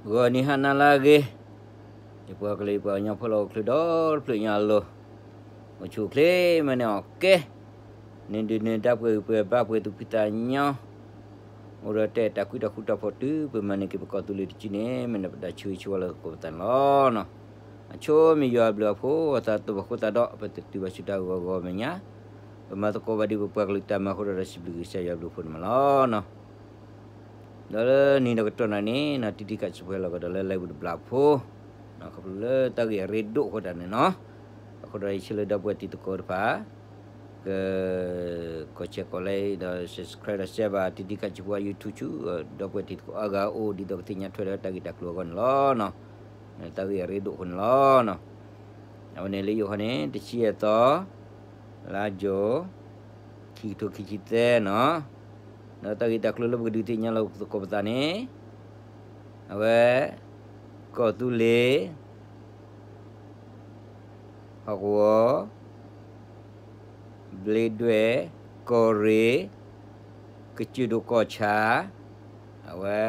ဂီၤနံၤဟါနၤလၢအဂ့ၤ, ယပှၤကလုာ်ယပှၤကညီဖိလၢဟီၣ်ခိၣ်ချၢဒီတဖျၢၣ်ညါအလိၤ, အိၣ်ဆူၣ်အိၣ်ချ့မ့ၢ်န့ၢ်အီၣ်ကဲ, န့ၢ်ဒုးန့ၢ်ဒါပှဲၤဂံၢ်ပှဲၤဘါပှဲၤသူၣ်ဖှံသးညီ, အိၣ်ဒီးတဲာ်တၢ်ကွံတၢ်ဃူတၢ်ဖိးတုၤပမၤန့ၢ်က့ၤပကီၢ်သူလ့ၤတစုန့ၣ် မ့ၢ်န့ၣ်ပတၢ်ဆၢဂ့ၤဆၢဝါလၢသကိးပသးန့ၣ်လီၤ. အဆိမ့ၢ်ယွၤအဘျုးအဖှိၣ် အသးတဘၣ်ဃိသတးဒီး ပတတုၤဘၣ်ဆူတၢ်ဂီၤဂီၤမဲာ်ညါ, ပမၤသကိးဘၣ်ဒံးပပှၤကလုာ်တၢ်မၤအဃိဒီး စံးဘျုးကစၢ်ယွၤအဘျုးအဖှိၣ်န့ၣ်မးလီၤ. ဒီးလၢနံၤဒီးကတီၢ်နၤန့ၣ် နတံတံခးဆူၣ်ဖဲလီၤကဒီးလၢ live တဘျီဖိ, ခီဖျိလၢတၢ်ဂ့ၢ်အရ့ဒိၣ်အဃိသတးန့ၣ်နီၤ, အဃိဒီးယဆၢလၢဒီပုၢ်ဝဲၢ်တံၤသကိးတဖၣ် က comment share like ဒီး subscribe ဒီး share ဘၣ်တံတံခးဆူၣ်ဖိအ YouTube ဆူ ဒီပုၢ်ဝဲၢ်တံၤသကိးအါဂၤအိၣ်ဒ်သိးကသ့ၣ်ညါထွဲဒီးတၢ်ဂ့ၢ်တၢ်ကျိၤအဂီၢ်န့ၣ်လီၤ. တၢ်ဂ့ၢ်အရ့ဒိၣ်အဃိန့ၣ်လီၤ. အဝဲန့ၣ်လၢယိၤခီန့ၣ် တဆံယဲၢ်သီ လါယူၤ ခံကထိခံဆံသၢနီၤ, ဒီးတၢ်ဂ့ၢ်တၢ်ကျိၤလၢပကဒုးသ့ၣ်ညါလီၤသကိးပသးန့ၣ် အဝဲ ကီၢ်သူလ့ၤ ဟီၣ်ကဝီၤ ဘျ့ဒွဲၣ် ကီၢ်ရ့ၣ် ကစၢၢ်ဒိၣ်ကီၢ်ဆၣ် အဝဲ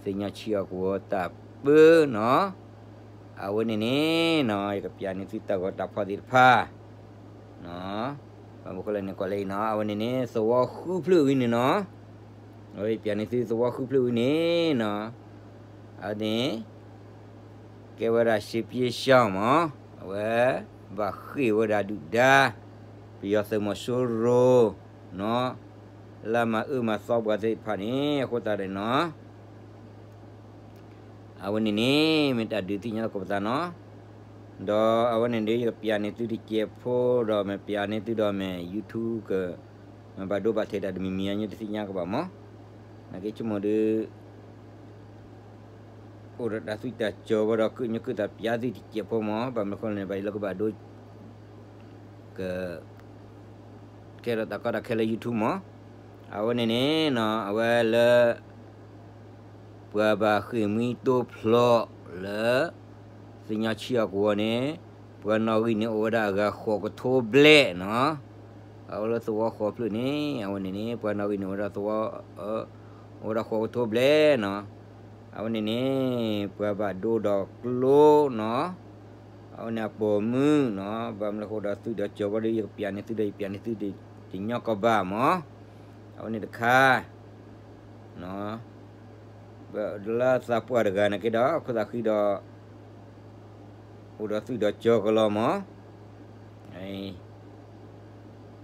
သ့ၣ်ညါဆံးအီၣ်ကဝီၤတၢ်ပၢနီၤ, အဝဲန့ၣ်န့ၣ်နီၤ ယကပျးန့ၢ်သုတၢ်ဂီၤတၢ်ဖီၣ်သ့ၣ်တဖၣ် ဘၣ်မနုၤဃိလဲၣ်န့ၣ် ကွၢ်လၢအံၤနီၤ အဝဲန့ၣ်န့ၣ် သဝီဃုဖျၢၣ်ဝံၤန့ၣ်နီၤ, အဝဲယပျးန့ၢ်သုသဝီဃုဖျၢၣ်ဝံၤန့ၣ်နီၤ, အဝဲန့ၣ် ကဲဝဲဒၣ် စစ်ပြေးရှောင် မး, အဝဲ ဘၣ်ဃ့ၢ်ဝဲဒၣ်ဒုၣ်ဒါ ပယီၤသုးမီၤစိရိၤနီၤ, လၢမၤအၢမၤသီပှၤသ့ၣ်တဖၣ်န့ၣ် အဃိသတးန့ၣ်နီၤ အဝဲန့ၣ်န့ၣ် မ့ၢ်တၢ်ဒုးသ့ၣ်ညါလီၤသကိးပသးနီၤ, ဒီးအဝဲန့ၣ်ဒီးယကပျးန့ၢ်သုတစဲးဖိဒီး မ့ၢ်ပျးန့ၢ်သုဒီးမ့ၢ် YouTube က မ့ၢ်ဘၣ်ဒိဘၣ်ထံးတၢ်တမံၤမံၤအါညါတသ့ၣ်ညါကဘၣ်မး, နာ်က့ဆိကမိၣ်ဒီး အိၣ်ဒီးတၢ်သွံၣ်တၢ်စီၤဝဲဒီး ကၢၣ်ညီကၢၣ်တၢ်ပျးသုတစဲးဖိမး, ဘၣ်မနုၤဃိလဲၣ်န့ၣ် ဘၣ်ယလၢကဘၣ်ဒိ က ကဲထီၣ်တၢ်ကီတၢ်ခဲလၢ YouTube မး, အဝဲန့ၣ်န့ၣ်နီၤ အဝဲလၢ ပှၤဘၣ်ဃ့ၢ်မှံတိဖျိးလၢ သ့ၣ်ညါဆံးအီၣ်ကဝီၤန့ၣ် ပှၤနီၣ်ဂံၢ်န့ၣ်အိၣ်ဝဲဒၣ်အဂၤဃိးကထိဘျဲၣ်နီၤ, အဝဲလၢသဝီဃိးဖျၢၣ်န့ၣ် အဝဲန့ၣ်န့ၣ် ပှၤနီၣ်ဂံၢ်န့ၣ်အိၣ်ဝဲဒၣ်သဝီ အိၣ်ဝဲဒၣ်ဃိးကထိဘျဲၣ်နီၤ, အဝဲန့ၣ်န့ၣ် ပှၤဘၣ်ဒိဒီးကျိနီၤ, အဝဲန့ၣ်အပိာ်မုၣ်နီၤ, ဘၣ်မနုၤဃိဒီးသွံၣ်ဒီးစီၤဝဲဒီး ယကပျးန့ၢ်သုဒီး ယပျးန့ၢ်သုတညီကီးဘၣ်မး, အဝဲန့ၣ်တခါ လၢသးပှၢ်တဂၤန့ၣ်က့ဒီး ခိၣ်သးဃံဒီး အိၣ်ဒီးသွံၣ်ဒီးစီၤကလီၤမး,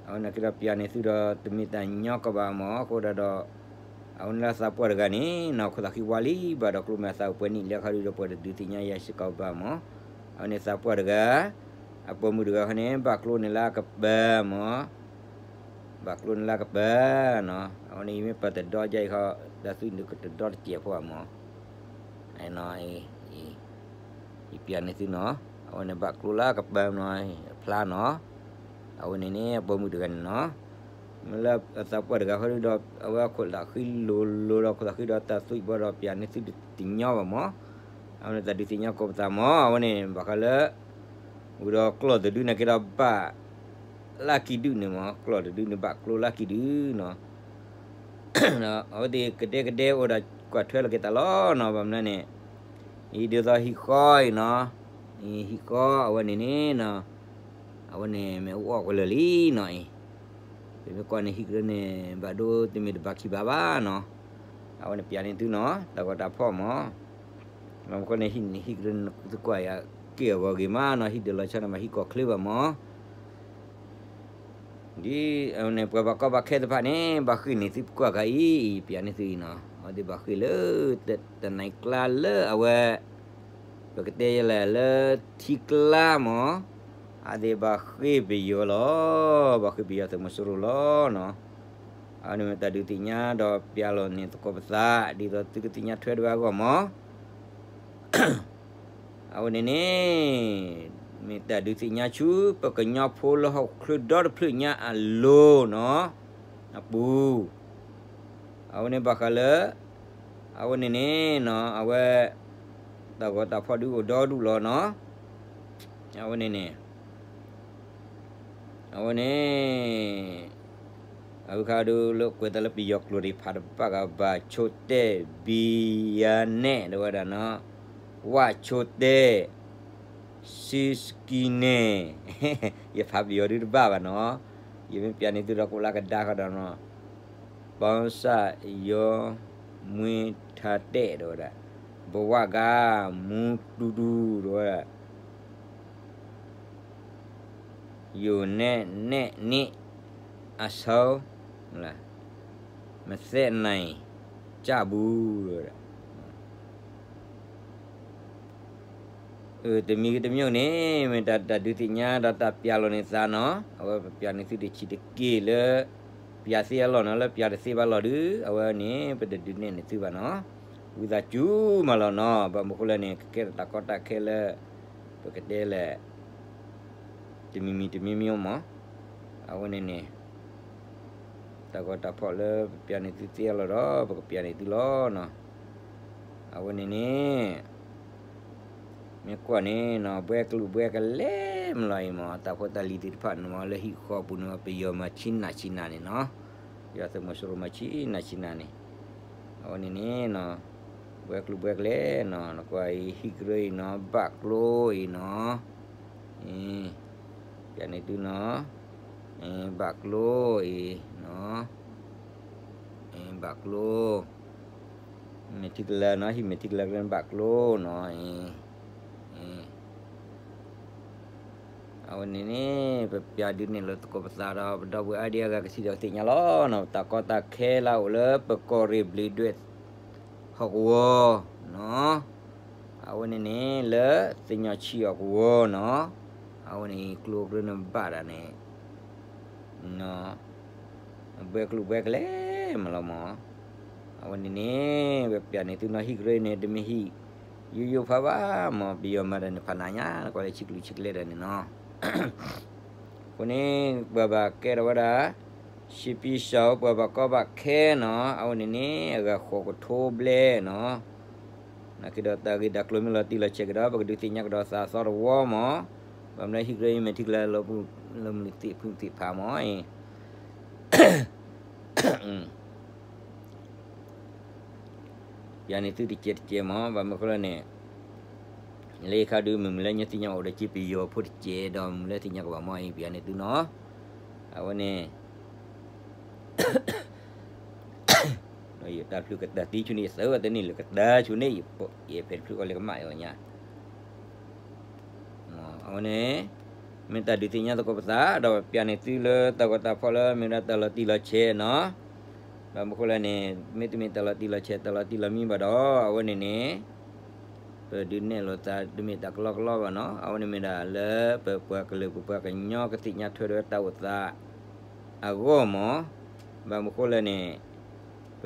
အဝဲန့ၣ်က့ဒီးပျးန့ၢ်သုဒီးတမ့ၢ်တၢ်ညီကီးဘၣ်မး, အဃိဒၣ်ဒီး အဝဲန့ၣ်လၢသးပှၢ်တဂၤန့ၣ်နီၤ ခိၣ်သးဃံဝါလံဘၣ်ဒီးကျိမ့ၢ်အသးအိၣ်ပှဲၤနံၣ်လၢခါဒုဒီးပှၤတဒုးသ့ၣ်ညါယၤစ့ၢ်ကီးဘၣ်မး, အဝဲန့ၣ်သးပှၢ်တဂၤ အပိာ်မုၣ်တဂၤခီန့ၣ် ဘၣ်ကျိန့ၣ်လၢအကပၤမး ဘၣ်ကျိန့ၣ်လၢအကပၤနီၤ, အဝဲန့ၣ်ယမ့ၢ်ပာ်တဒီးယၤအံၤခီ တၢ်သွံၣ်န့ၣ်ကတဒီတစဲးဖိဘၣ်မး, ယပျးန့ၢ်သုနီၤ, အဝဲန့ၣ်ဘၣ်ကျိလၢအကပၤ, အဖျါနီၤ, အဝဲန့ၣ်န့ၣ် အပိာ်မုၣ်တဂၤန့ၣ်နီၤ, မ့ၢ်လၢအသးပှၢ်တဂၤဃီဒုဒီး အဝဲအခိၣ်သးဃံလိၤလိၤဒီး ခိၣ်သးဃံဒီးတၢ်သွံၣ်ဘၣ်ဒီးပျးန့ၢ်သုတညီဘၣ်မး, အဝဲန့ၣ်တၢ်ဒုးသ့ၣ်ညါကိးပသးမး, အဝဲန့ၣ် ဘၣ်ဃးလၢ ဝံၤဒီးကျီၢ်တဒုန့ၣ်က့ဒီးဘၣ် လၢခံဒုန့ၣ်မး, ကျီၢ်တဒုန့ၣ်ဘၣ်ကျိလၢခံဒုနီၤ, အဝဲသ့ၣ်ကဒဲကဒဲအိၣ်ဒီးကွၢ်ထွဲလီၤက့ၤသးလီၤနီၤ, ဘၣ်မနုၤန့ၣ် အံၤဒ်သိးဟံၣ်ဃီအံၤနီၤ, အံၤဟံၣ်ဃီအဝဲန့ၣ်န့ၣ်နီၤ, အဝဲန့ၣ်မ့ၢ်အိၣ်အီၣ်ကွံာ်လၢာ်လံနီၤအံၤ, ပမ့ၢ်ကွၢ်န့ၣ်ဟံၣ်ကရၢန့ၣ် ဘၣ်ဒိတမ့ၢ်တဘၣ်ခံဘၣ်ဘၣ်နီၤ, အဝဲန့ၣ်ပျးန့ၢ်သုနီၤ တၢ်ဂီၤတၢ်ဖီၣ်မး, ဘၣ်မနုၤဃိန့ၣ် ဟံၣ်န့ၣ်ဟံၣ်ကရၢန့ၣ် သုကွၢ်ယၤက့ၢ်အဂီၢ်ဂ့ၤမးနီၤ, ဟံၣ်ဒၢးလီၤဆီန့ၣ် ဘၣ်ဟံၣ်ကီၢ်ချၢဘၣ်မး ဒ်အဝဲန့ၣ်ပှၤဘၣ်ကီဘၣ်ခဲတဖၣ်န့ၣ် ဘၣ်ဃ့ၢ်န့ၢ်သုပကွၢ်ကၤအံၤ ပျးန့ၢ်သုအံၤနီၤ, အဝဲသ့ၣ်ဘၣ်ဃ့ၢ်လၢ တနံၤကျါလၢအဝဲ ပကတဲယဲလဲၣ်လၢထံကျါမး, အဝဲသ့ၣ်ဘၣ်ဃ့ၢ်ပယီၤလီၤ, ဘၣ်ဃ့ၢ်ပယီၤသုးမီၤစိရိၤလီၤနီၤ, အဝဲန့ၣ်မ့ၢ်တၢ်ဒုးသ့ၣ်ညါဒီးပျးလီၤန့ၢ်သကိးပသး ဒ်သိးသုကသ့ၣ်ညါထွဲတဂၤအဂီၢ်မး အဝဲန့ၣ်န့ၣ် မ့ၢ်တၢ်ဒုးသ့ၣ်ညါဆူ ပကညီဖိလၢဟီၣ်ခိၣ်ချၢဒီတဖျၢၣ်ညါအလိၤနီၤ, အပူၤ, အဝဲန့ၣ်ဘၣ်ဃးလၢ အဝဲန့ၣ်န့ၣ်နီၤ အဝဲ တၢ်ဂီၤတၢ်ဖီၣ်ဒုအိၣ်ဒီဒူၣ်လီၤနီၤ, အဝဲန့ၣ်န့ၣ် အဝဲန့ၣ် အဝဲခါဒုးလၢကွဲးတၢ်လၢပယီၤကျိာ်ဒံးဖးတဘၣ်ဂၤ ဘၣ်ဆိတဲၣ် ဘံယါနဲၣ် တဲဝဲဒၣ်နီၤ, ဝၣ်ဆိတဲၣ် စံစကံန့ၣ်, ယဖးပယီၤဒုးတဘၣ်ဘၣ်နီၤ, ယမ့ၢ်ပျးန့ၢ်သုဒီးကအိၣ်လၢကဒါဃီဒီးနီၤ, ပီစၢ်ယီမွ့ထါတဲၣ် တဲဝဲဒၣ်, ဘဝါဂၤ မူတူတူ တဲဝဲဒၣ် ယိၤနဲၣ်နဲၣ်န့ၣ် အဆိ မသဲၣ်နံၤ ကၢ်ဘူး တဲဝဲဒၣ်. တမံၤဂ့ၤတမံၤန့ၣ် မ့ၢ်တၢ်တၢ်ဒုးသ့ၣ်ညါဒီးတၢ်ပျးလီၤန့ၢ်သးနီၤ, အဝဲပပျးန့ၢ်သုတဆံးတက့ၢ်လၢ ပျးသ့အလီၢ်နီၤ, လၢပျးတသ့ဘၣ်လီၢ်ဒုး အဝဲန့ၣ် ပတဒုးနဲၣ်န့ၢ်သုဘၣ်နီၤ, ဝံသးစူၤမးလီၤနီၤ, ဘၣ်မနုၤဃိလဲၣ်န့ၣ် ကကဲထီၣ်တၢ်ကီတၢ်ခဲလၢ ပကတဲလဲၣ် တမံၤမံၤတမံၤမံၤမး, အဝဲန့ၣ်န့ၣ် တၢ်ဂီၤတၢ်ဖီၣ်လၢပပျးန့ၢ်သုသ့အလီၢ်ဒီး ပကပျးန့ၢ်သုလီၤနီၤ, အဝဲန့ၣ်န့ၣ် မ့ၢ်ကွၢ်န့ၣ်နီၤ ဘှဲကလုာ်ဘှဲကလဲၤမးလီၤအံၤမး, တၢ်ဖိတၢ်လံၤသ့ၣ်တဖၣ်န့ၣ်မး လၢဟံၣ်ဃီပူၤန့ၣ် ပယီၤမၤဆံးနးဆံးနၤန့ၣ်နီၤ, ပယီၤသုးမီၤစိရိၤမၤဆံးနးဆံးနၤန့ၣ်, အဝဲန့ၣ်န့ၣ်နီၤ ဘှဲကလုာ်ဘှဲကလဲၤနီၤ, နကွၢ်အံၤ ဟံၣ်ကရၢအံၤနီၤ ဘၣ်ကျိအံၤနီၤ, ပျးန့ၢ်သုနီၤ, ဘၣ်ကျိအံၤနီၤ, ဘၣ်ကျိ, မဲာ်ထံကလၤနီၤ, ဟံၣ်မဲာ်ထံကလၤကရၢန့ၣ် ဘၣ်ကျိနီၤ, အဝဲန့ၣ်န့ၣ် ပပျးဒုးနဲၣ်လီၤသကိးပသးဒီး ပဒီပုၢ်ဝဲၢ်အါဒံအါဂၤကသံၣ်ဒီးကသ့ၣ်ညါလီၤနီၤ, တၢ်ကီတၢ်ခဲလၢအအိၣ်လၢပကီၢ်ရ့ၣ်ဘျံးဒွဲၣ် ဟီၣ်ကဝီၤနီၤ, အဝဲန့ၣ်န့ၣ် လၢသညီၣ်ဆံးဟီၣ်ကဝီၤနီၤ, အဝဲန့ၣ်ကျိကရၢန့ၣ်ဘၣ်ဒၣ်န့ၣ် ဘှဲကလုာ်ဘှဲကလဲၤမးလီၤမး, အဝဲန့ၣ်န့ၣ် ပပျးန့ၢ်သုနီၤ, ဟံၣ်ကရၢန့ၣ် တမ့ၢ်ဟံၣ်ယိယိဖးဘၣ်မး, ပယီၤမၤတၢ်န့ၣ်ဖးနးညါ နကွၢ်လၢဆံးကျိၤဆံးကျဲဒၣ်န့ၣ်နီၤ, အဃိန့ၣ် ပှၤဘၣ်ကဲထီၣ်ဝဲဒၣ် စံးပံစၢ် ပှၤဘၣ်ကီဘၣ်ခဲနီၤ, အဝဲန့ၣ်န့ၣ် အဂၤဃိးကထိဘျဲၣ်နီၤ, နာ်က့ဒီးတၢ်ဂ့ၢ်တၢ်ကျိၤမ့ၢ်လီၤတံၢ်လီၤဆဲးကဒီး ပကဒုးသ့ၣ်ညါကဒီးသးသီတဝီမး, ဘၣ်မနုၤလၢဟံၣ်ကရၢအံၤမဲာ်ထံကလၤလၢ လၢမုၢ်နုာ်သ့ၣ်ဖုသ့ၣ်ဖးမးအံၤ ပျးန့ၢ်သုတကဲးတကဲးမး, ဘၣ်မနုၤဃိလဲၣ်န့ၣ် လၢယခါဒုး မ့ၢ်မုၢ်လၢညီသ့ၣ်ညါအိၣ်ဒီး က့ပယီၤဖိတကဲးဒီး မ့ၢ်မုၢ်လၢသ့ၣ်ညါကဘၣ်မးအံၤ ပျးန့ၢ်သုနီၤ, အဝဲန့ၣ် တၢ်ဖျုးကတၢၢ်သံဆူန့ၣ် ယသးဝဲတန့ၢ်လၢကတၢၢ်ဆူန့ၣ် ယဖဲတဖျုးကီၢ်လၢကမၣ်အီၤညါ အဝဲန့ၣ် မ့ၢ်တၢ်ဒုးသ့ၣ်ညါသကိးပသး ဒီးပျးန့ၢ်သုလၢတၢ်ဂီၤတၢ်ဖီၣ်လၢ မ့ၢ်ဝဲဒၣ်တၢ်လီၤတံၢ်လီၤဆဲးနီၤ, ဘၣ်မနုၤဃိလဲၣ်န့ၣ် မ့တမ့ၢ်တၢ်လီၤတံၢ်လီၤဆဲး တၢ်လီၤတံၢ်လီၤမံဘၣ်ဒီး အဝဲန့ၣ်န့ၣ် ပဒုးနဲၣ်လိာ်သးတမ့ၢ်တၢ်ကလီကလီဘၣ်နီၤ, အဝဲန့ၣ်မ့ၢ်ဒၣ်လၢပပှၤကလုာ်ပပှၤကညီကသ့ၣ်ညါထွဲဒီးတၢ်အိၣ်သးအဂီၢ်မး, ဘၣ်မနုၤဃိလဲၣ်န့ၣ် ပ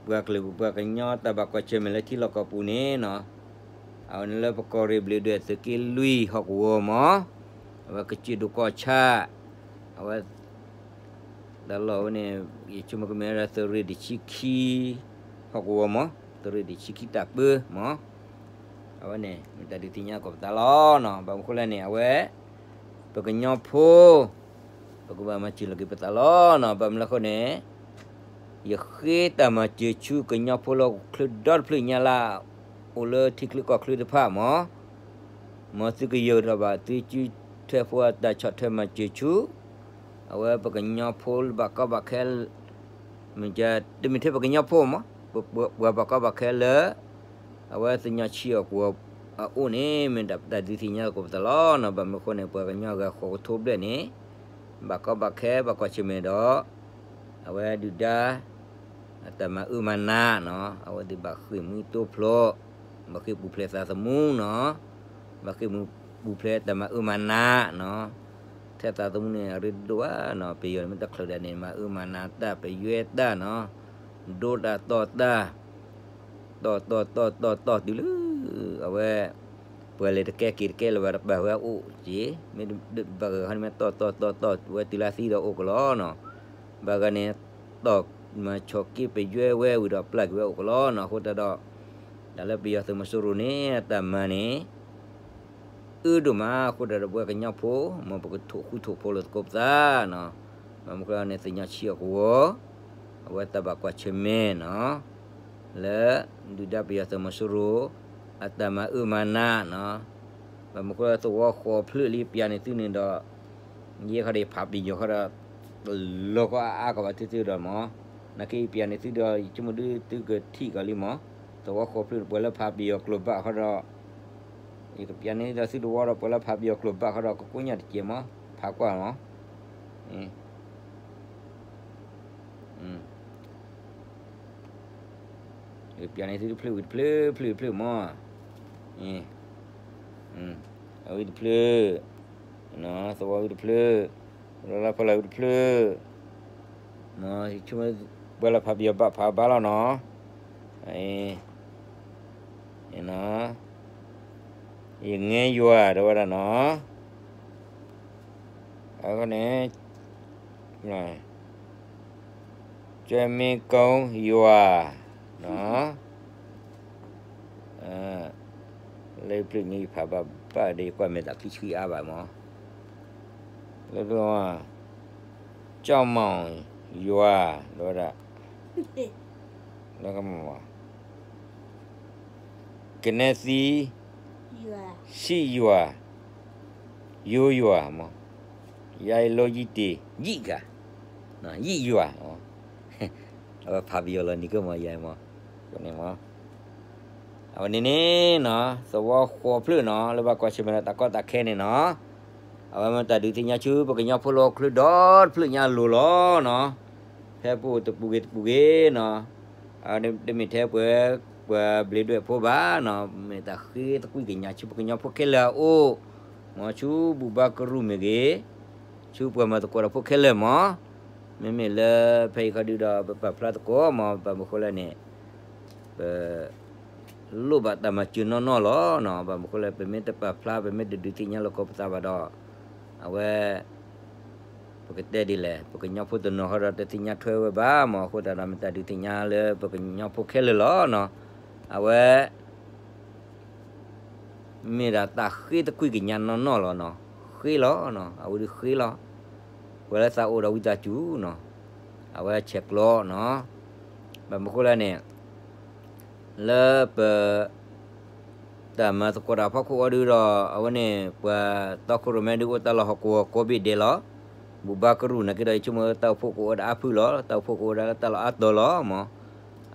ပှၤကလုာ်ပပှၤကညီတၢ်ဘၣ်ကွၢ်ဆၢၣ်မဲာ်လၢထံလီၢ်ကီၢ်ပူၤန့ၣ်နီၤ, အဝဲန့ၣ်လၢပကီၢ်ရ့ၣ်ဘျံးဒွဲၣ်သုးက့လွံၢ်ဟီၣ်ကဝီၤမး, အဝဲကစၢၢ်ဒိၣ်ကီၢ်ဆၣ်, အဝဲ တၢ်လီၢ်ဝဲန့ၣ် ယဆိကမိၣ်ကမ့ၢ်ဝဲဒၣ်သုးရ့ၣ်တဆံခံ ဟီၣ်ကဝီၤမး, သုးရ့ၣ်တဆံခံတၢ်ပၢမး, အဝဲန့ၣ် မ့ၢ်တၢ်ဒုးသ့ၣ်ညါသကိးပသးလီၤနီၤ, ဘၣ်မနုၤဃိလဲၣ်န့ၣ် အဝဲ ပကညီဖိ ပကဘၣ်မၤစၢၤလိာ်က့ၤပသးလီၤနီၤ, ဘၣ်မနုၤလဲၣ်အဃိန့ၣ် ယဃ့တၢ်မၤစၢၤဆူကညီဖိလၢချၢဒီတဖျၢၣ်ညါလၢ အိၣ်လၢထံချၢကီၢ်ချၢတဖၣ်မး, မ်သုကယၢၤထီၣ်ဘၣ်သုစုထွဲဖိအတၢ်ဆီၣ်ထွဲမၤစၢၤဆူ အဝဲပကညီဖိလၢဘၣ်ကီဘၣ်ခဲ မ့ၢ်တမ့ၢ်ထဲပကညီဖိမး, ပပှၤဘၣ်ကီဘၣ်ခဲလၢ အဝဲသညီၣ်ဆံးအီၤကွံာ်အအိၣ်န့ၣ် မ့ၢ်ဒၣ်ပတၢ်ဒုးသ့ၣ်ညါသကိးပသးလီၤနီၤ, ဘၣ်မနုၤအဃိန့ၣ် ပှၤကညီအဂၤဃိးကထိဘျဲၣ်န့ၣ် ဘၣ်ကီဘၣ်ခဲဘၣ်ကွၢ်ဆၢၣ်မဲာ်ဒီး အဝဲဒုၣ်ဒါ အတၢ်မၤအၢမၤနးနီၤ, အဝဲသ့ၣ်ဘၣ်ဃ့ၢ်မှံဟးဖျိး, ဘၣ်ဃ့ၢ်ပူၤဖျဲးသးသမူနီၤ, ဘၣ်ဃ့ၢ်ပူၤဖျဲးတၢ်မၤအၢမၤနးနီၤ, ထဲသးသမူန့ၣ် အရ့ဒိၣ်ဘၣ်နီၤ, ပယီၤမ့ၢ်တချုးဒၣ်န့ၣ် မၤအၢမၤနးတၢ် ပယွဲတၢ်နီၤ, ဒိတၢ်တီၢ်တၢ် တီၢ်တီၢ်တီၢ်တီၢ်တီၢ်တုၤလၢ အဝဲ ပှၤလဲၤတကဲက့ၤတကဲလၢၤဘၣ်တပာ်ဝဲအိၣ်က့ၤ, မ့ၢ်ဘၣ်ဂၤန့ၣ်မ့ၢ်တီၢ်တီၢ်တီၢ်တီၢ်ဝဲတုၤလၢသံဒီးအိၣ်ကလီနီၤ, ဘၣ်ဂၤန့ၣ် တီၢ်မၤဆီၣ်က့ၤပယွဲဝဲဝံၤဒီးပျၢ်က့ၤဝဲအိၣ်ကလီနီၤ, အဃိတၢ်ဒီး တၢ်လၢပယီၤသုးမီၤစိရိၤန့ၣ် အတၢ်မၤန့ၣ် အၢဒိၣ်မး အဃိတၢ်ဒီးပဝဲကညီဖိ မ်ပကထိၣ်ဃူထိၣ်ဖိးလိာ်သကိးပသးနီၤ, ဘၣ်မနုၤဃိန့ၣ် သညီဆံအကဝီၤ အဝဲတၢ်ဘၣ်ကွၢ်ဆၢၣ်မဲာ်နီၤ လၢဒုၣ်ဒါပယီၤသုးမီၤစိရိၤ အတၢ်မၤအၢမၤနးနီၤ. ဘၣ်မနုၤဃိသဝီဃိးဖျၢၣ်လၢပျးန့ၢ်သုန့ၣ်ဒီး ယဲခီဒီးယဖးပယီၤခီဒီး လီၤကီအါအါကီးဘၣ်သုသုဒီးမၢ်, နာ်က့ယပျးန့ၢ်သုဒီး ယဆိကမိၣ်ဒုသုကထံၣ်ကီးလံမၢ်, သဝီဃိးဖျၢၣ်ပှၤလၢဖးပယီၤကျိာ်ဘၣ်ခီဒီး ယကပျးန့ၢ်ဒီးသုတဝီဒီး ပှၤလၢဖးပယီၤကျိာ်ဘၣ်ခီဒီး ကကိညၣ်တစဲးမၢ်, ဖးကွၢ်မၢ်. ယကပျးန့ၢ်သုတဖျၢၣ်ဝံၤတဖျၢၣ် ဖျၢၣ်ဝံၤတဖျၢၣ်မၢ်, အဝံတဖျၢၣ်, သဝီဝံတဖျၢၣ်, လီလီဖီလာ်ဝံတဖျၢၣ်, မၢ်, ပှၤလၢဖးပယီၤဘၣ်ဖးဘၣ်လီၤနီၤ, ယငဲယွၤ တဲဝဲဒၣ်နီၤ, အဃိန့ၣ် ကၠွဲမ့ကိယွၤ, လၢပျၢၤမ့ၢ်ယဖးဘၣ်ဘၣ်ဒီး ယကွၢ်မဲာ်သးခံဆံအါဘၣ်မၢ်, လၢပျၢၤမ့ၢ် ကၠီၣ်မီၣ်ယွၤ တဲဝဲဒၣ်, လၢကမၣ် ကနဲသံ စံယွၤ, ယိယွၤမၢ်, ယၤအံၤလိယံတ့ၢ် ယံၣ်ဂၤ, ယံၣ်ယွၤ, အဝဲဖးပယီၤလီၤနံၤကမၢ်ယၤမၢ်, န့ၣ်မၢ်, အဝဲန့ၣ်န့ၣ်နီၤ သဝီဃိးဖျၢၣ်နီၤ လၢဘၣ်ကွၢ်ဆၢၣ်မဲာ်ဒီးတၢ်ကီတၢ်ခဲန့ၣ်နီၤ, အဝဲမ့ၢ်တၢ်ဒုးသ့ၣ်ညါဆူပကညီဖိလၢဟီၣ်ခိၣ်ချၢဒီတဖျၢၣ်ညါအလိၤလီၤနီၤ, ဖဲပအိၣ်တပူၤဂ့ၤတပူၤဂ့ၤနီၤ, တမ့ၢ်ထဲပှၤ ပှၤဘျ့းဒွဲၣ်ဖိဘၣ်နီၤ, မ့ၢ်တၢ်ဃ့သကွံၢ်ကညးဆူပကညီဖိခဲလၢာ်အအိၣ်, မၢ်ဆူဘူၣ်ဘါကရူၢ်မ့ၢ်ဂ့ၤ, ဆူပှၤမၤသကိးတၢ်ဖိခဲလၢာ်မၢ်, မ့မ့ၢ်လၢဖဲအံၤခီဒုဒီး ပပာ်ဖျါသကိးမၢ်, ဘၣ်မနုၤဃိလဲၣ်န့ၣ် ပ လိၣ်ဘၣ်တၢ်မၤစၢၤနီၢ်နီၢ်လီၤနီၤ, ဘၣ်မနုၤဃိလဲၣ် ပမ့ၢ်တပာ်ဖျါ ပမ့ၢ်တဒုးသ့ၣ်ညါလီၤကီၢ်ပသးဘၣ်ဒီး အဝဲ ပကတဲဒ်လဲၣ် ပကညီဖိတနီၤဃီဒီးတသ့ၣ်ညါထွဲဝဲဘၣ်မၢ်, အဃိသတးဒီးမ့ၢ်တၢ်ဒုးသ့ၣ်ညါလၢပကညီဖိခဲလၢာ်လီၤနီၤ, အဝဲ မ့ၢ်ဒၣ်တၢ်ဃ့သကွံၢ်ကညးနီၢ်နီၢ်လီၤနီၤ, ဃ့လီၤနီၤ, အဝဲဒုးဃ့လီၤ, ပှၤလၢသးအိၣ်ဒီးဝံသးစူၤနီၤ, အဝဲဆဲးကျိးနီၤ, ဘၣ်မနုၤဃိလဲၣ်န့ၣ် လၢပ တၢ်မၤသကိးတၢ်ဖီခိၣ်အီၤဒုဒီး အဝဲန့ၣ် ပှၤတီခိၣ်ရိၣ်မဲဒုးအိၣ်တၢ်လီၢ်ဟီၣ်ကဝီၤကိးဘ့ၣ်ဒဲးလီၤ, ဘူၣ်ဘါကရူၢ်နာ်က့ဒီး ယဆိကမိၣ်တၢ်အိၣ်ဖှိၣ်ကအိၣ်ဝဲဒၣ်အါဖုၣ်လီၤ, တၢ်အိၣ်ဖှိၣ်ကအိၣ်ဝဲဒၣ်လၢတၢ်လီၢ်အါတီၤလီၤမၢ်,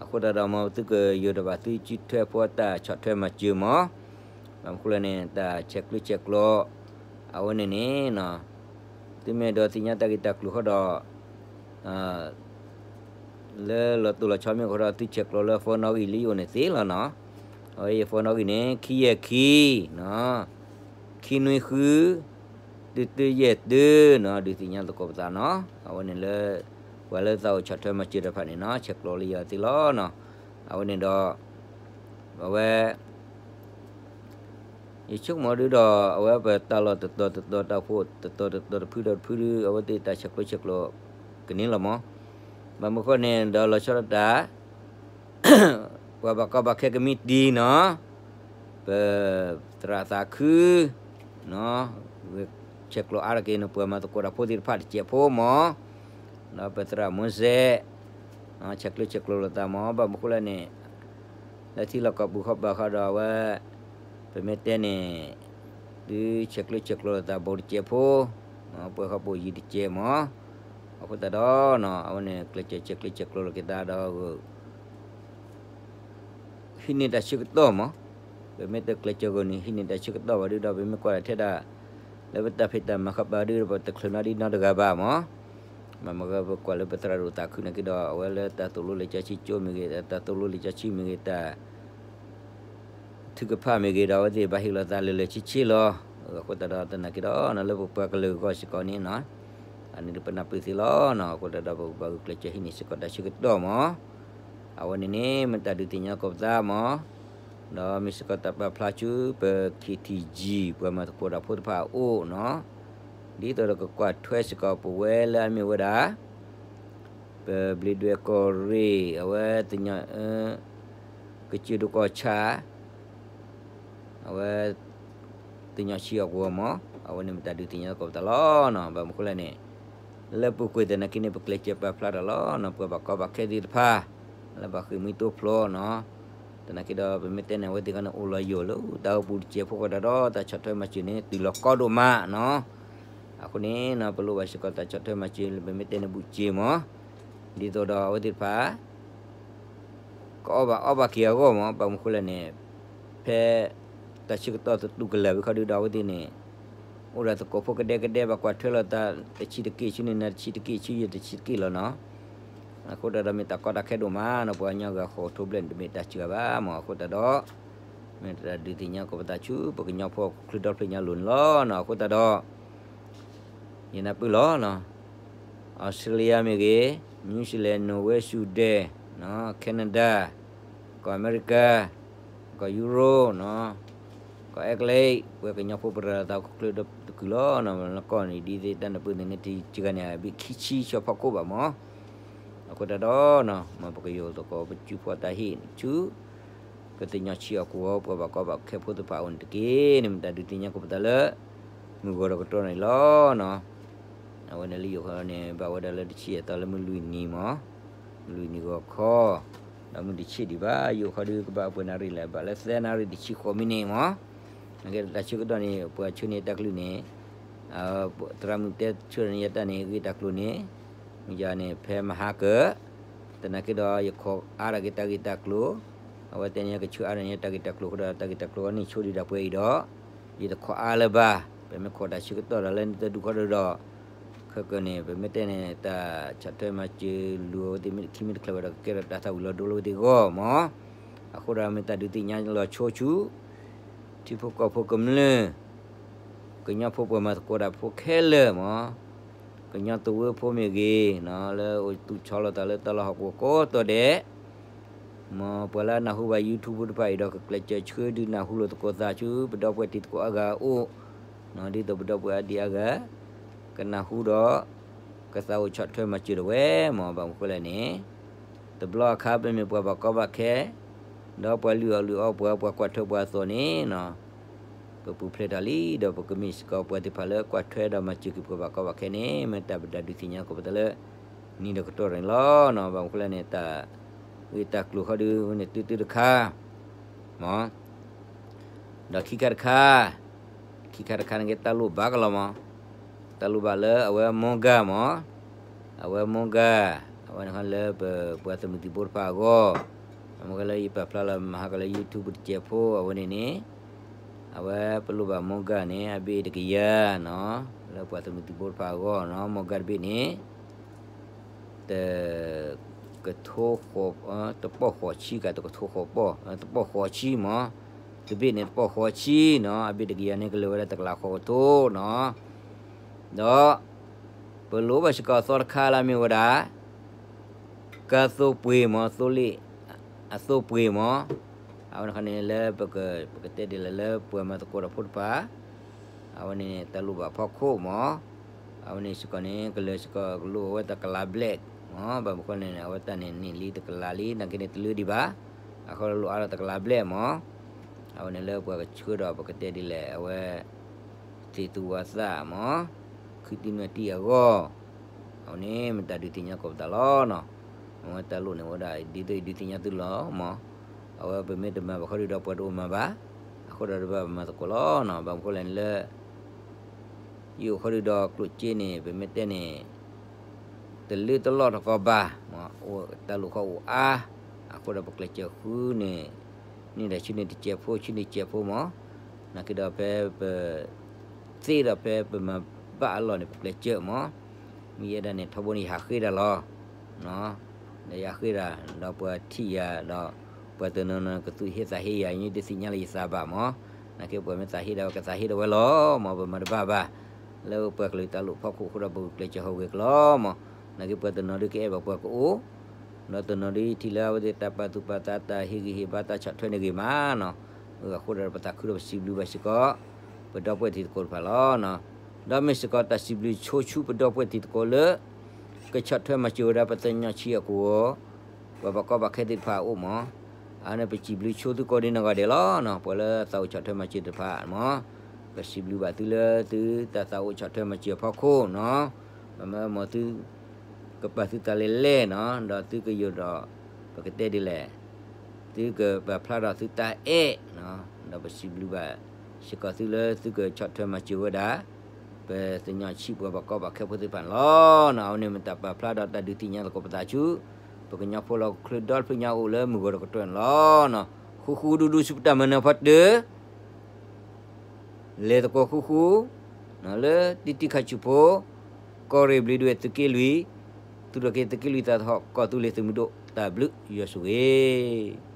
အဃိသတးဒီးမၢ် သုကယိၤတဘၣ်သုစုထွဲဖိတၢ်ဆီၣ်ထွဲမၤစၢၤမၢ်, ဘၣ်မနုၤဃိလဲၣ်န့ၣ် တၢ်ဆဲးကျိးဆဲးကျိး အဝဲန့ၣ်န့ၣ် သုမ့ၢ်ဒိးသ့ၣ်ညါတၢ်ဂ့ၢ်တၢ်ကျိၤဃီဒီး လၢလီၤတိၢ်လီၤဆီမ့ၢ်ကီးဒီး သုဆဲးကျိးလၢ phone နီၣ်ဂံၢ်လၢယအိၣ်န့ၣ်သ့လီၤနီၤ, အဝဲယ phone နီၣ်ဂံၢ်န့ၣ် ခံယဲၢ်ခံ ခံနွံဃု တုၤတုၤယဲၢ်တုၤနီၤ, ဒုးသ့ၣ်ညါသကိးပသးနီၤ, အဝဲန့ၣ်လၢ ပှၤလၢသးအိၣ်ဆီၣ်ထွဲမၤစၢၤတဖၣ်န့ၣ်နီၤ ဆဲးကျိးလၢယၤသ့လီၤနီၤ, အဝဲန့ၣ်ဒီး အဝဲ ယဆိကမိၣ်ဒုဒီး အဝဲပတၢ်လီၢ်တတီၤတတီၤ တၢ်အိၣ်ဖှိၣ်တတီၤတတီၤ တဖုဒီးတဖုဒု အဝဲသ့ၣ်တၢ်ဆဲးကျိးဆဲးကျိး ကန့ၢ်လီၤမၢ်, ဘၣ်မနုၤဃိန့ၣ် ဒီးလီၤဆီဒၣ်တၢ် ပှၤဘၣ်ကီဘၣ်ခဲကမံးတံၢ်နီၤ, ပသရၣ်သးခု ဆဲးကျိးအါတက့ၢ်န့ၣ် ပှၤမၤသကိးတၢ်ဖိသ့ၣ်တဖၣ်တစဲးဖိမၢ်, ဒီးပသရၣ်မူစဲး ဆဲးကျိးဆဲးကျိးလိာ်သးမၢ်, ဘၣ်မနုၤဃိလဲၣ်န့ၣ် လၢထံလီၢ်ကီၢ်ပူၤခီပၤဃီဒီးအဝဲ ပမ့ၢ်တဲန့ၣ် ဒုးဆဲးကျိးဆဲးကျိးလိာ်သး ဘူးတစဲးဖိ, ပှၤဃီပူၤယံၤတစဲးမၢ်, အဃိသတးဒီး အဝဲန့ၣ် ကျဲးစၢးဆဲးကျိးဆဲးကျိးလိာ်က့ၤသးဒီး ဟံးန့ၢ်တၢ်ဆၢကတီၢ်မၢ်, ပမ့ၢ်တကျဲးစၢးဂီၢ်န့ၣ် ဟံးန့ၢ်တၢ်ဆၢကတီၢ်ဘၣ်ဒုဒီး ပမ့ၢ်ကွၢ်ထဲဒၣ် လၢပတၢ်ဖံးတၢ်မၤဃီပၤဒုဒီး ပတချုးနီဒံးနီတဂၤဘၣ်မၢ်, မ့ၢ်မ့ၢ်ပကွၢ်လၢပသရၣ်ဒိၣ်သးခုနာ်က့ဒီး အဝဲလၢတၢ်သိၣ်လိလံာ်စီဆှံကၠိမ့ၢ်ဂ့ၤ တၢ်သိၣ်လိလံာ်စီဆှံမ့ၢ်ဂ့ၤ တၢ် ထုကဖၣ်မ့ၢ်ဂ့ၤဒီး အဝဲသ့ၣ်ဘၣ်ဟ့ၣ်လီၤသးလၢာ်လၢာ်ဆ့ဆ့လီၤ, အဃိသတးဒီးသနာ်က့ဒီး လၢပပှၤကလုာ်အဂီၢ်စ့ၢ်ကီးန့ၣ် အန့ၣ်တပနၢ်ပၢၢ်သ့လီၤ, အဃိသတးဒီးပကဘၣ်ဂုာ်ကျဲးစၢးဟံးန့ၢ်စ့ၢ်ကီးတၢ်ဆၢကတီၢ်မၢ်, အဝဲန့ၣ်န့ၣ် မ့ၢ်တၢ်ဒုးသ့ၣ်ညါသကိးပသးမၢ်, ဒီးမ့ၢ်စ့ၢ်ကီးတၢ်ပာ်ဖျါဆူပ KTG ပှၤမၤသကိးတၢ်ဖိတဖၣ်အအိၣ်နီၤ, ဒ်သိးဒီးကကွၢ်ထွဲစ့ၢ်ကီးပဝဲလၢအမ့ၢ်ဝဲဒၣ် ပဘျ့းဒွဲၣ်ကီၢ်ရ့ၣ် အဝဲသညီ ကစၢၢ်ဒိၣ်ကီၢ်ဆၣ် အဝဲ သညီဆံအဂီၢ်မၢ်, အဝဲန့ၣ်မ့ၢ်တၢ်ဒုးသ့ၣ်ညါသကိးပသးလီၤနီၤ, ဘၣ်မနုၤဃိလဲၣ်န့ၣ် လၢပူၤကွံာ်သနာ်က့န့ၣ် ပကျဲးစၢးပာ်ဖျါတၢ်လီၤနီၤ ပှၤဘၣ်ကီဘၣ်ခဲသ့ၣ်တဖၣ် လၢဘၣ်ဃ့ၢ်မှံသိဖျိနီၤ, သနာ်က့ဒီး ပမ့ၢ်တဲန့ၣ် အဝဲသ့ၣ်တဖၣ်န့ၣ် အိၣ်လီၤယိာ်လၢတၢ်အိၣ်ပူၤတစဲးဖိဃီတၢ်ဒီး တၢ်ဆီၣ်ထွဲမၤစၢၤန့ၣ် တုၤလီၤကီဒိၣ်မးနီၤ, အဃိန့ၣ်နီၤ ပလိၣ်ဘၣ်စ့ၢ်ကီးတၢ်ဆီၣ်ထွဲမၤစၢၤလၢပမ့ၢ်တဲန့ၣ်ဘူးစ့မး, ဒ်သိးဒီးအဝဲသ့ၣ်တဖၣ် ကအီၣ်ဘၣ်အီဘၣ်က့ၤအဂီၢ်မး, ဘၣ်မနုၤဃိလဲၣ်န့ၣ်, ဖဲတၢ်ဆၢကတီၢ်သတူၢ်ကလာ်ဝံၤခီဒုဒီးအဝဲသ့ၣ်န့ၣ်, အိၣ်ဒီးသကိးဖိကဒဲကဒဲ ဘၣ်ကွၢ်ထွဲလိာ်သးတဆံးတက့ၢ်ဆူန့ၣ် နၤတဆံးတက့ၢ်ဆူယတဆံးတက့ၢ်လီၤနီၤ, အဃိတၢ်ဒီးမ့ၢ်တၢ်ကီတၢ်ခဲဒိၣ်မးနီၤ, ပှၤကညီဂၤဃိးထိဘျဲၣ်န့ၣ် တမ့ၢ်တၢ်စှၤဘၣ်မး, အဃိတၢ်ဒီး မ့ၢ်တၢ်ဒုးသ့ၣ်ညါကိးပသးဆူ ပကညီဖိချုးဒီဖျၢၣ်ညါလိၤန့ၣ်လီၤနီၤ, အဃိတၢ်ဒီး ယနၢ်ပၢၢ်လီၤနီၤ, Australia မ့ၢ်ဂ့ၤ, New Zealand, Norway, Sweden, Canada, ကီၢ်အမဲရကၤ, ကီၢ်ယူရိ, ကီၢ်အဲကလံး, ပှၤကညီဖိပရၤသးအိၣ်ချုးဒီတကုာ်လီၤနီၤ, လၢကီၢ်န့ၣ် ဒ်သ့ၣ်တၢ်နၢ်ပၢၢ်န့ၣ် တဂၤန့ၣ် အဘ့ၣ်ခံဆံဆၢဖီခိၣ်ဘၣ်မး, အဃိတၢ်ဒီး မ်ပကယိၤသကိးပစုဖှီၣ်တၢ်ဟ့ၣ်ဆူ ပသ့ၣ်ညါဆံးအီၤကိးဂၤ ပှၤဘၣ်ကီဘၣ်ခဲဖိသ့ၣ်တဖၣ်အအိၣ်န့ၣ်တက့ၢ်န့ၣ် မ့ၢ်တၢ်ဒုးသ့ၣ်ညါကိးပသးလၢ မုၢ်ဂီၤဒီးကတီၢ်န့ၣ်လီၤနီၤ. အဝဲန့ၣ်လၢယိၤဃီန့ၣ် ဘၣ်ဝဲဒၣ်လၢတဆံယဲၢ်သီလၢမုၢ်လွံၢ်နံၤမး, လွံၢ်နံၤဂီၤခီ, ဒီးမုၢ်တဆံးဒံးဘၣ်, ယိၤဃီဒုးကဘၣ်အပှဲၤနၣ်ရံၣ်လဲၣ်, ဘၣ်လၢသၢနၣ်ရံၣ်တဆံဃိးမံးနံးမး, နကဲတၢ်ဆၢကတီၢ်န့ၣ် ပှၤဆှၢန့ၢ်တၢ်ကလုၢ်န့ၣ် သရၣ်မုၣ်တဲဆှၢန့ၢ်ယဲတၢ်န့ၣ် ဂ့ၢ်တၢ်ကျိၤန့ၣ်, မ့ၢ်ယၤန့ၣ် ဖဲမဟါကၢ, သနာ်က့ဒီး ယခိးအါထီၣ်က့ၤတၢ်ဂ့ၢ်တၢ်ကျိၤ, အဝဲတဲန့ၣ် ယကဆှၢအါထီၣ်န့ၢ်တၢ်ဂ့ၢ်တၢ်ကျိၤအဃိဒီး တၢ်ဂ့ၢ်တၢ်ကျိၤအံၤန့ၣ် ဆိဒံးဒၣ်ပှဲၤအံၤဒီး, ယတခိးအါလၢၤဘၣ်, ပမ့ၢ်ခိးတၢ်ဆၢကတီၢ်ဒီးလၢနတဒူၣ်ဃီဒီး, ခဲကၢန့ၣ် ပမ့ၢ်တဲန့ၣ် တၢ်ဆီၣ်ထွဲမၤစၢၤလိာ်အဝဲသ့ၣ်မ့ၢ်တခံမ့ၢ်တချုးဝဲဒီး ကကဲထီၣ်တၢ်သၣ်ဝံၤလီၤဒိလၢအဝဲသ့ၣ်အဂီၢ်မး, အဃိဒီးမ့ၢ်တၢ်ဒုးသ့ၣ်ညါလီၤဆိဆူ ထံဖိကီၢ်ဖိကမျၢၢ်, ကညီဖိပှၤမၤသကိးတၢ်ဖိခဲလၢာ်မး, ကညီသဝီဖိမ့ၢ်ဂ့ၤ, လၢအိၣ်သူၣ်ဆီလီၤသးလၢတၢ်လီၢ်ဟီၣ်ကဝီၤကိးတီၤဒဲး, မ်ပှၤလၢအနၢ်ဟူဘၣ် YouTube တဖၣ်အံၤဒီး ကကျဲးစၢးဆှၢဒုးနၢ်ဟူလိာ်သကိးသးဆူ ပဒီပုၢ်ဝဲၢ်တံၤသကိးအါဂၤအအိၣ်, ဒ်သိးပဒီပုၢ်ဝဲၢ်အါဒံအါဂၤ ကနၢ်ဟူဒီး ကသးအိၣ်ဆီၣ်ထွဲမၤစၢၤဒၣ်ဝဲမး, ဘၣ်မနုၤဃိလဲၣ်န့ၣ်, တဘျီအခါပမ့ၢ်ပှၤဘၣ်ကီဘၣ်ခဲ, ဒီးပှၤလုၢ်အီၣ်လုၢ်အီပှၤ ပှၤကွၢ်ထွဲပှၤအသိးန့ၣ်, ပပူၤဖျဲးတၢ်လံ ဒီးပကမ့ၢ်စ့ၢ်ကီးပှၤသ့ၣ်တဖၣ်လၢကွၢ်ထွဲဒီးမၤစၢၤက့ၤပှၤဘၣ်ကီဘၣ်ခဲန့ၣ် မ့ၢ်တၢ်ပဒုးသ့ၣ်ညါကိးပသးလၢ နံၤဒီးကတီၢ်န့ၣ်လီၤ. ဘၣ်မနုၤဃိလဲၣ်န့ၣ် တၢ်ဂ့ၢ်တၢ်ကျိၤဃီဒုးန့ၣ် တုၤတုၤတခါ မး ဒီးခံခါတခါ, ခံခါတခါန့ၣ်က့ တၢ်လိၣ်ဘၣ်ကလီၤမး, တၢ်လိၣ်ဘၣ်လၢအဝဲ MOGA မး, အဝဲ MOGA, အဝဲန့ၣ်လၢပပှၤသုးမုၢ်သံၣ်ဘိတဖၣ်အဂီၢ်, အမ့ၢ်ကလၢယပာ်ဖျါလီၤမဟါကလၢ YouTube တစဲးဖိ အဝဲန့ၣ်န့ၣ်, အဝဲပလိၣ်ဘၣ် MOGA န့ၣ် အဘ့ၣ်တကယၤနီၤ, လၢပှၤသုးမုၢ်သံၣ်ဘိတဖၣ်အဂီၢ်နီၤ, MOGA တဘ့ၣ်န့ၣ် တကထိဃိး, တပီၢ်ဃိးဆံက တကထိဃိးပီၢ်, တပီၢ်ဃိးဆံမး, တဘ့ၣ်န့ၣ် တပီၢ်ဃိးဆံနီၤ, အဘ့ၣ်တကယၤန့ၣ် ကလၢာ်ဝဲဒၣ်တကလးဃိးကထိနီၤ, ဒီး ပလိၣ်ဘၣ်စ့ၢ်ကီးအသီတခါလၢအမ့ၢ်ဝဲဒၣ် ကါသိပှ့ၤမး, သိလ့ၣ် အသိပှ့ၤမး, အဝဲန့ၣ်ခီန့ၣ်လၢပက, ပကတဲဒ်လဲၣ်လၢပှၤမၤသကိးတၢ်ဖိတဖၣ်, အဝဲန့ၣ်တၢ်လိၣ်ဘၣ်ဖီခိၣ်မး, အဝဲန့ၣ်စ့ၢ်ကီးန့ၣ် ကလၢာ်စ့ၢ်ကီးကလိၣ်ဝဲတကလးဘျဲၣ်မး, ဘၣ်မနုၤဃိန့ၣ် အဝဲတၢ်န့ၣ်န့ၢ်လံတကလးလံ, နာ်က့န့ၣ်တလၢဒံးဘၣ်, အဃိလိၣ်အါထီၣ်တကလးဘျဲၣ်မး, အဝဲန့ၣ်လၢပှၤကဆှၢဒီးပကတဲဒ်လဲၣ် အဝဲ သ့ၣ်သူဝၤသၣ်မး, ခုသံနွဲၣ်တံၢ်အဂီၢ်, အဝဲန့ၣ်မ့ၢ်တၢ်ဒုးသ့ၣ်ညါကိးပသးလီၤနီၤ, အဝဲတၢ်လိၣ်န့ၣ်ဝဲဒၣ် ဒ်သိးယဒုးသ့ၣ်ညါသုလီၤမး, အဝဲပမ့ၢ်တမၤဘၣ်ခီဒုးဒီးပှၤတအိၣ်မၤဘၣ်, အဃိဒီးတဘၣ်ပမၤသကိးလီၤနီၤ, ဘၣ်မနုၤဃိလဲၣ်န့ၣ်လၢ ယအိၣ်ခီဒုးဒီးကျိၣ်စ့န့ၣ် ပမ့ၢ်တဲန့ၣ် တလၢတလီၢ်တကီးဘၣ်, တၢ်လိၣ်ခီအိၣ်အါ, အဃိဒီးပကျဲးစၢးဃုန့ၣ်, န့ၢ်ဒၣ်ဆူန့ၣ်တစဲးဖိ ဆူန့ၣ်တစဲးဖိမး, နာ်က့ဒီးဖဲပ သ့ဒီးဖဲပမၤဘၣ်အလီၢ်န့ၣ် ပကျဲးစၢးမး, မ့ၢ်ယဲဒၣ်န့ၣ် ထီဘိန့ၣ်ယဟးဃ့တၢ်လီၤ, ဒီးယဟးဃ့တၢ်, ဒီးပှၤထံၣ်ယၤဒီး ပှၤတနီၤနီၤကသူၣ်ဟ့သးဟ့ယၤ ယတသ့ၣ်ညါလၢယသးဘၣ်မး, နာ်က့ပှၤမ့ၢ်သးဟ့ဒီးကသးဟ့ဒီးဝဲလီၤမး, ပမၤတဘၣ်ဘၣ်, လၢပှၤကလုာ်တၢ်လိၣ်ဖီခိၣ်အဃိဒီး ပကကျဲးစၢးဟးဂီၤက့ၤကလီၤမး, နာ်က့ပှၤတနီၤဒုးကအဲၣ်ဘၣ်ပှၤကအိၣ် ဒီးတနီၤဒုးထံၣ်လၢအဝဲသ့ၣ်တၢ်ပာ်သူၣ်ပာ်သး တၢ်ဟ့ၣ်ဂံၢ်ဟ့ၣ်ဘါ တၢ်ဆီၣ်ထွဲန့ၣ်ဂ့ၤမးနီၤ, အဃိဒီးပသးခုဒီးပစံးဘျုးဘၣ်စ့ၢ်ကီး ပဒီပုၢ်ဝဲၢ်တံၤသကိးတဖၣ်လီၤ. ဒီးမ့ၢ်စ့ၢ်ကီးတၢ်စံးဘျုးဆိဆူပဒီပုၢ်ဝဲၢ်တံၤသကိးလၢ ကဆီၣ်ထွဲမၤစၢၤဝဲဒၣ်ပသ့ၣ်ညါဆံးအကိာ်အဂီၢ်, ပှၤဘၣ်ကီဘၣ်ခဲသ့ၣ်တဖၣ်အအိၣ်မး, အန့ၣ်ပစံးဘျုးဆိသုကိးဒ်နီၢ်ဂၤဒဲးလီၤနီၤ, ပှၤလၢသးအိၣ်ဆီၣ်ထွဲမၤစၢၤတဖၣ်မး, ပစံးဘျုးဘၣ်သုလၢသုတၢ်သးအိၣ်ဆီၣ်ထွဲမၤစၢၤအဖီခိၣ်နီၤ, မ်သုကပာ်သုတၢ်လဲၤလဲၣ်နီၤ, ဒီးသုကယိာ်ဒီး ပကတဲဒ်လဲၣ်, သုကပာ်ဖျါဒီးသုတၢ်အဲၣ်နီၤ, ဒီးပစံးဘျုးဘၣ်စ့ၢ်ကီးသုလၢသုကဆီၣ်ထွဲမၤစၢၤဝဲဒၣ် ပသ့ၣ်ညါဆံးပှၤဘၣ်ကီဘၣ်ခဲဖိသ့ၣ်တဖၣ်န့ၣ်လီၤ. အဝဲန့ၣ်မ့ၢ်တၢ်ပာ်ဖျါဒီးတၢ်ဒုးသ့ၣ်ညါသကိးပသးဆူ ပကညီဖိလၢချၢဒီတဖျၢၣ်ညါအိၣ်လၢမုၢ်ဂီၤတကတီၢ်န့ၣ်လီၤ. ဃူဃူဒူဒူဆူပတၢ်မၤနၢၤဖီတၢၢ် လဲၤသကိးဃူဃူ လၢတံတံခါဆူၣ်ဖိ ကီၢ်ရ့ၣ်ဘျ့းဒဝဲၢ်သုးက့လွံၢ် သူၣ်ထီၣ်က့ၤသုးက့လွံၢ်သးသဟီၣ် ကီၢ်သူလ့ၤသုးမုၢ်ဒိၣ် တၢ်ဘျုးယွၤဆိၣ်ဂ့ၤ